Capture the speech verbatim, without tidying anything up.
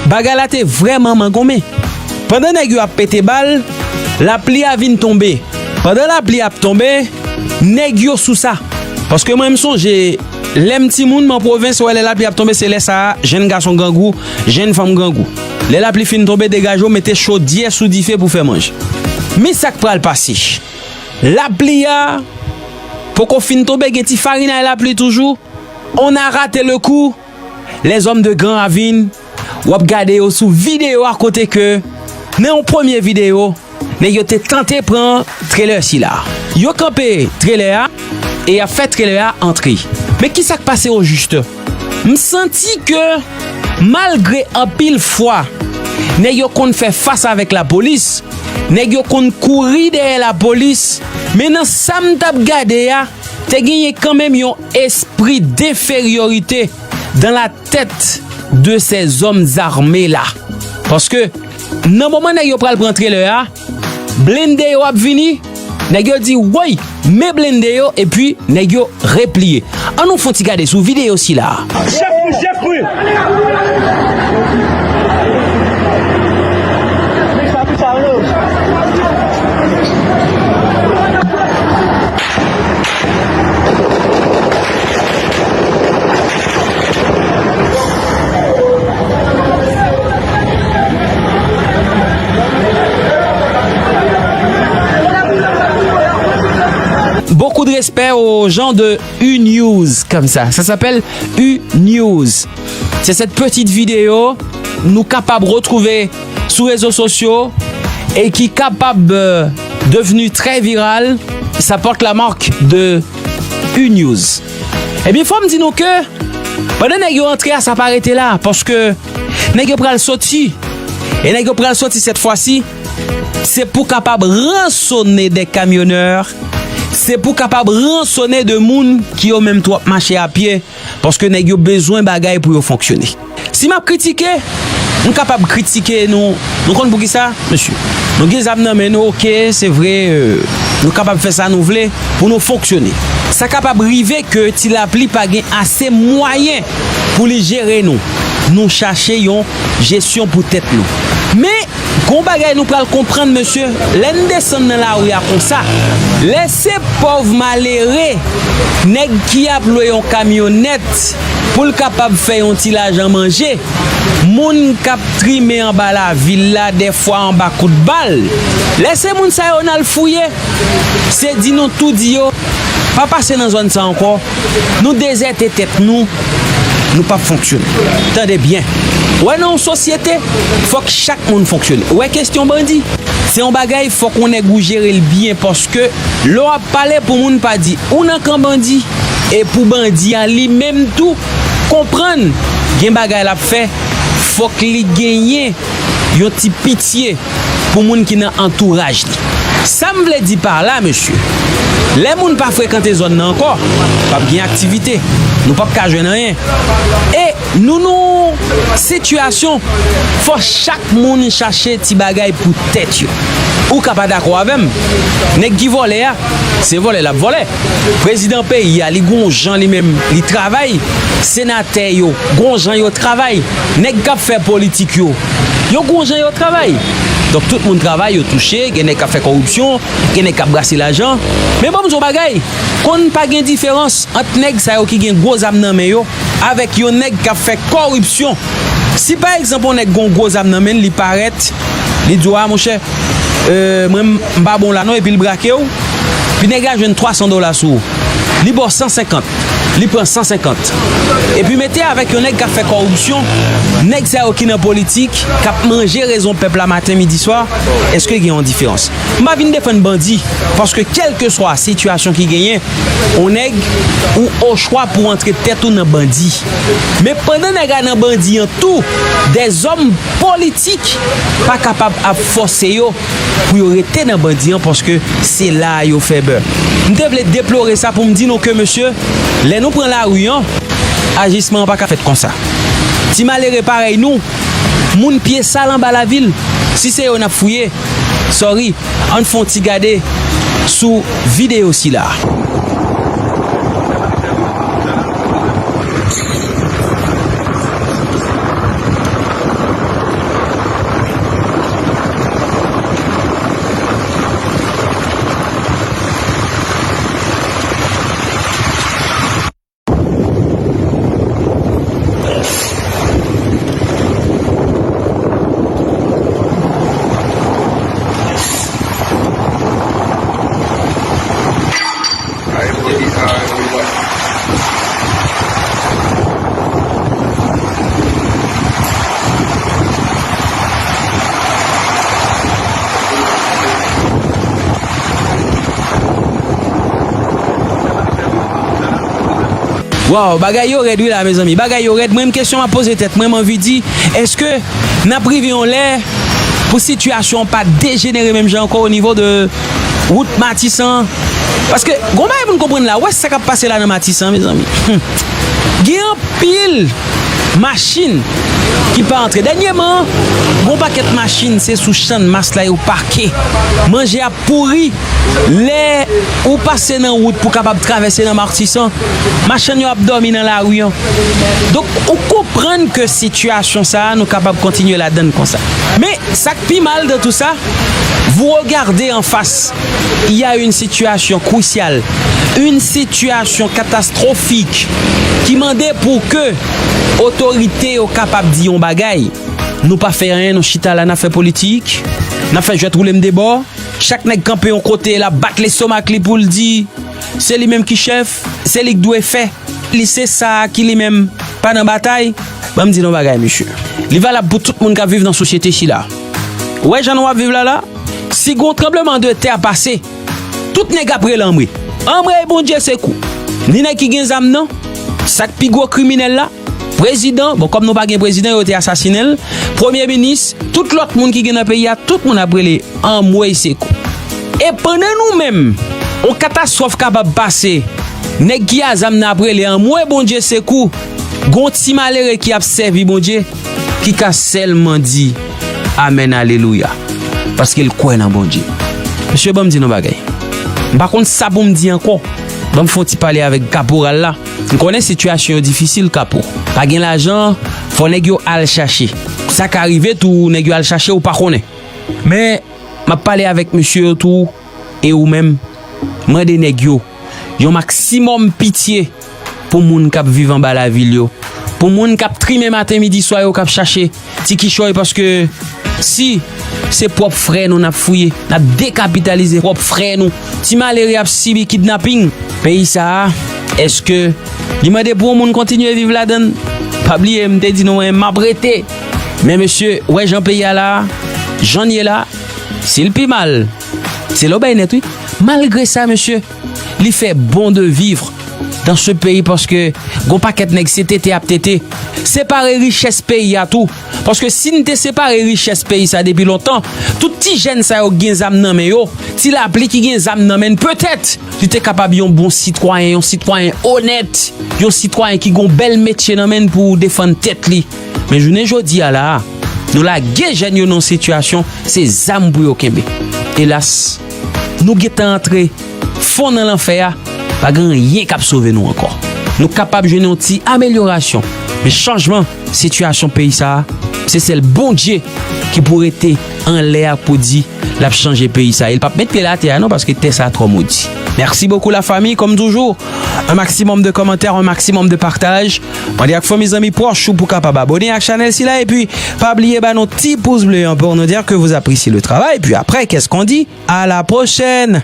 Bagay la te vrèman mangonmen. Pandan nèg yo ap pete bal, lapli a vin tonbe. Pandan lapli ap tonbe, nèg yo sou sa. Paske mwen, m sonje, lè m timoun, m an pwovens, wè, lè lapli ap tonbe, se lè sa a, jenn gason grangou, jenn fanm grangou. Lè lapli fin tonbe, degaje w, mete chodyè sou dife pou fè manje. Men sa k pral pase. Lapli a poko fin tonbe, gen ti farinay lapli toujou. On a raté le coup. Les hommes de Grand Ravine, w ap gade yo sou videyo a kote ke, nan yon premye videyo, nèg yo te tante pran trailer sila. Yo kanpe trailer a e y ap fè trailer a antre. Men ki sa k pase o jis? M santi ke malgre anpil fwa nèg yo konn fè fas avèk lapolis, nèg yo konn kouri dèyè lapolis, men nan sa m t ap gade a, te genyen kanmenm yon espri denferyorite dans la tête de ces hommes armés là. Paske nan moman nèg yo pral pran trailer a, blende yo ap vini, nèg yo di, woy, men blende yo, epi nèg yo repliye. Ann nou fè yon ti gade sou videyo sila. Chèf nou, chèf nou. Beaucoup de respect aux gens de U News comme ça. Ça s'appelle U News. C'est cette petite vidéo nou kapab retwouve sou rezo sosyo e ki kapab, euh, devenu très viral. Ça porte la marque de U News. Ebyen, fò m di nou ke pandan nèg yo antre a, sa pa rete la, paske nèg yo pral soti. E nèg yo pral soti cette fois-ci, se pou kapab ransone de kamyonè, se pou kapab ransone de moun ki yo menm tou ap mache a pye, paske nèg yo bezwen bagay pou yo fonksyone. Si m ap kritike, m kapab kritike nou. Nou konn poukisa, mesye? Nou gen zam nan men nou, oke, se vre, euh, nou kapab fè sa nou vle pou nou fonksyone. Sa kapab rive ke Ti Lapli pa gen ase mwayen pou li jere nou. Nou chache yon jesyon pou tèt nou. Men, gon bagay nou pral konprann, mesye, lè n desann nan lari a konsa, lè se pòv malere, nèg ki ap lwe yon kamyonèt pou l kapab fè yon ti lajan manje, moun k ap trimen anba lavil la, dèfwa anba kout bal, lè se moun sa yo n al fouye, se di nou tou di yo, pa pase nan zòn sa ankò, nou dezète tèt nou, nou p ap fonksyone. Tande byen. Ou wè, nan yon sosyete, fòk chak moun fonksyone. Ou wè, kesyon bandi, se yon bagay fòk yon nèg ou jere l byen, paske lè w ap pale pou moun pa di ou nan kan bandi, e pou bandi a li menm tou konprann gen bagay l ap fè, fòk li genyen yon ti pitye pou moun ki nan antouraj li. Sa m vle di pa la, mesye, lè moun pa frekante zòn nan ankò, p ap gen aktivite, nou p ap ka jwenn anyen. E nou, nou, sitiyasyon, fò chak moun chache ti bagay pou tèt yo. Ou ka pa dakò avè m, nèg ki vòlè a, se vòlè l ap vòlè. Prezidan peyi a, li gon jan li menm, li travay. Senatè yo, gon jan yo travay. Nèg k ap fè politik yo, yo gon jan yo travay. Donk, tout moun travay, yo touche, gen nèg k ap fè kòripsyon, gen nèg k ap brase lajan. Men ban m di w yon bagay, konn pa gen diferans ant nèg sa yo ki gen gwo zam nan men yo avèk yon nèg k ap fè kòripsyon. Si, pa egzanp, yon nèg gon gwo zam nan men l, li parèt, li di w, a, monchè, euh, mwen, m pa bon la non, epi l brake w, pi nèg la jwenn twa san dola sou ou. Li ba w san senkant, li pran san senkant. Epi mete avèk yon nèg k ap fè kòripsyon, nèg sa yo ki nan politik, k ap manje rezon pèp la maten, midi, swa, èske gen yon diferans? M pa vin defann bandi, paske kèlkeswa sitiyasyon ki genyen, yon nèg ou ochwa pou antre tèt ou nan bandi. Men pandan nèg la nan bandi an tou, dèzòm politik pa kapab ap fòse yo pou yo rete nan bandi an, paske se la a yo fè bè. M te vle deplore sa pou m di nou ke, mesye, lè nou pran lari an, ajisman an pa ka fèt konsa. Ti malere parèy nou, moun pye sal anba lavil, si se yo n ap fouye, sorry, ann fè yon ti gade sou videyo sila. Waw, bagay yo rèd wi la, mezanmi. Bagay yo rèd. Mwen menm, kesyon m ap poze tèt mwen, m anvi di, èske n ap rive yon lè pou sitiyasyon an pa dejenere menm jan ankò o nivo de wout Matisan? Paske gon bagay pou n konprann la, wè sa k ap pase la nan Matisan, mezanmi. Hmm. Gen anpil machin ki pa antre. Dènyèman, gon pakèt machin se sou Channmas la yo pake. Manje ap pouri. Lè ou pase nan wout pou kapab travèse nan Matisan, machann yo ap dòmi nan lari an. Donk, ou konprann ke sitiyasyon sa a, nou kapab kontinye ladann konsa. Men, sa k pi mal dans tout ça, vous regardez en face, il y a une situation cruciale, une situation catastrophique ki mande pou ke otorite yo kapab di yon bagay. Nou pa fè anyen, nou chita la, n ap fè politik, n ap fè jwèt woule m de bò. Chak nèg kanpe yon kote, l ap bat lestomak li pou l di se li menm ki chèf, se li k dwe fè, li se sa a ki li menm pa nan batay. Ban m di nou yon bagay, mesye. Li valab pou tout moun k ap viv nan sosyete sila. Ou wè jan nou ap viv la la? Si gon tranbleman de tè pase, tout nèg ap rele anmwe. Anmwe, Bondye sekou. Ni nèg ki gen zam nan, sa k pi gwo kriminèl la, prezidan, bon, kòm nou pa gen prezidan, yo te asasinen l, premye minis, tout lòt moun ki gen nan peyi a, tout moun ap rele anmwe sekou. E pandan nou menm, yon katastwòf kapab pase, nèg ki a zam nan ap rele anmwe Bondye sekou, gon ti malere ki ap sèvi Bondye, ki ka sèlman di amèn, alelouya, paske l kwè nan Bondye. Mesye, ban m di nou bagay. M pa konn sa pou m di ankò. Ban m fè yon ti pale avèk kaporal la. M konnen sitiyasyon yo difisil, kapo. Pa gen lajan, fò nèg yo al chache. Sa ka rive tou, nèg yo al chache, ou pa konnen. Men, m ap pale avèk mesye yo tou, e ou menm, mande nèg yo yon maksimòm pitye pou moun k ap viv anba lavil yo, pou moun k ap trimen maten, midi, swa yo k ap chache ti kichòy, paske si se pwòp frè nou n ap fouye, n ap dekapitalize pwòp frè nou, ti malere ap sibi kidnaping. Peyi sa a, èske li mande pou yon moun kontinye viv ladann? Pa bliye, m te di nou, en, m ap rete. Men mesye, wè jan peyi a la, jan l ye la, si l pi mal, se lè w bay nèt, wi. Malgre sa, mesye, li fè bon de vivre dans ce pays, paske gon pakèt nèg se tete ap tete. Separe richès peyi a tou. Paske si n te separe richès peyi sa depi lontan, tout ti jèn sa yo k gen zam nan men yo, ti lapli ki gen zam nan men n, petèt, li te kapab yon bon sitwayen, yon sitwayen onèt, yon sitwayen ki gon bèl metye nan men n pou defann tèt li. Men jounen jodi a la a, nou lage jèn yo nan yon sitiyasyon, se zam pou yo kenbe. Elas, nou gentan antre fon nan lanfè a, pa gen anyen k ap sove nou ankò. Nou kapab jwenn yon ti amelyorasyon, men chanjman sitiyasyon peyi sa a, se sèl Bondye ki pou rete anlè a pou di l ap chanje peyi sa a. E l p ap met pye l atè a non, paske tè sa a twò modi. Merci beaucoup la famille, comme toujours, un maximum de commentaires, un maximum de partage. Mande ak fanmi, zanmi pwòch ou pou kapab abone ak chanèl sila, epi pa bliye ba nou ti pous ble an pour nous dire que vous appréciez le travail. Puis après, qu'est-ce qu'on dit? À la prochaine!